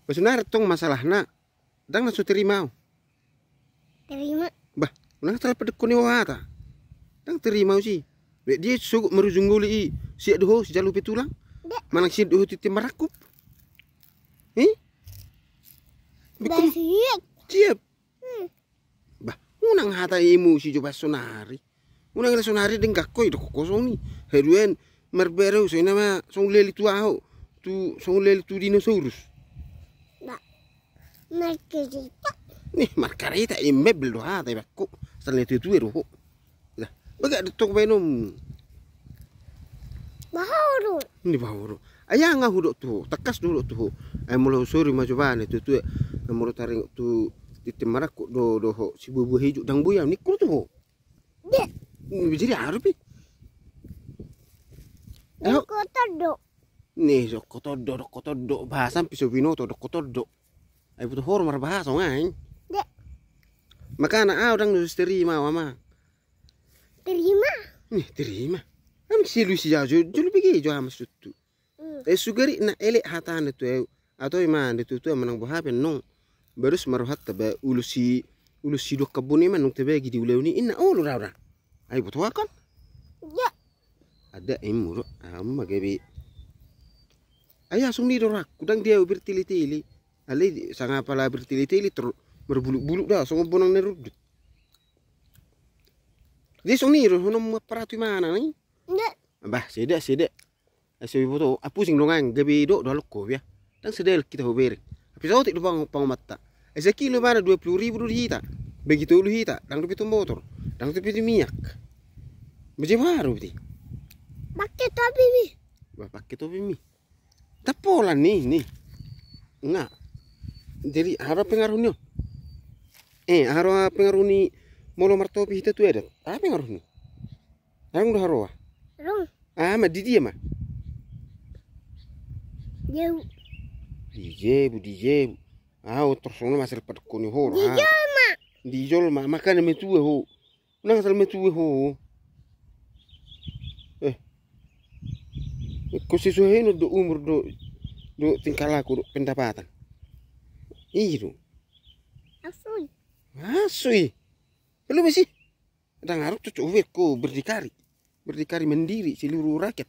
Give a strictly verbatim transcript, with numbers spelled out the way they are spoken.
Bah, sonari tong masalahna, ndang na so terima au. Terima. Bah, unang salah padokkon i ho hata. Ndang terima au si. Be dia sogot marujung ngolu i, siap do ho sijalo pe tulang? Nda. Manang siap do ho tintin marangkup? Hi? Bah, siap. Siap. Hmm. Bah, unang hata emosi jo bah sonari. Unang ira sonari denggan ho i dokkon ho songon i. Haduan marbarau songon i nama songon lali tu ahu. Tu songon lali tu dinosaurus. Bah. Markareta. Nih, markareta, imebel do hata i bah ho. Asal na tuatua do ho. Lah, bagak do tong baenom. Bah ho do. Ni bah ho do. Ai nga hudok tu ho, tangkas do hudok tu ho. Ai molo sori ma jo bah na tuatua. Ai molo taringot tu tintin marangkup do, do ho, sibuabua hijuk ndang boi au, ningku do tu ho. Nda. Jadi arupi. Ayo. Dokkon tondok. Nih, dokkon tondok, dokkon tondok. Bahasa pe so binoto, dokkon tondok. Ai boto ho do marbahasa songon i. Nda. Makana au ndang na so terima au, amang. Terima. Nih, terima. Kan si Lusi jajo, jolo bege jo ama sutu. Hmm. Ai sugari na elek hatana tu au. Atau ima na tuatua manang boha pe annon. Barus ma rohanta ba ulos si, ulos si dua kabun i ma annon tabagi di ulaon i, inna olo da au da. Ai boto au kan? Nda. Ada imu do, au ma gabe. Ai songon i do rohangku, ndang dia au bertele-tele. Alai sanga pala bertele-tele tor marbuluk-buluk da songon bonang na rundut. Dia songon i do, hono ma paratu imana ni. Nda. Bah, seda, seda. Ai so iboto, ah, pusing dongan, gabe dok do aluk ho bia. Ndang sedal hita ho bereng. Tapi saotik do pang-, pangomanta. Ai sakilo mana dua puluh ribu do di hita. Bagi tolu hita, ndang dope tu motor. Ndang dope tu minyak. Bajai baru beti. Pake topi mi. Bah, pake topi mi. Tapolan ni, ni. Nga. Jadi, aha do pengaruh ni on? Eh, aha do pengaruh ni molo martopi hita tu adat? Aha pengaruh ni? Adong do haroa? Adong. Ah, ma di dia ma? Jeu. Di Jebu, di Jebu. Ah, tor songon ma asal padokkon ni ho. Di jolma. Di jolma, makana matua ho. Unang asal matua ho. Eh. Ko sesuai no do umur do, do tingkah laku do pendapatan. Iyo do. Asui. Asui. Lu masih. Ndang adong tu coba ko berdikari. Berdikari mandiri seluruh rakyat.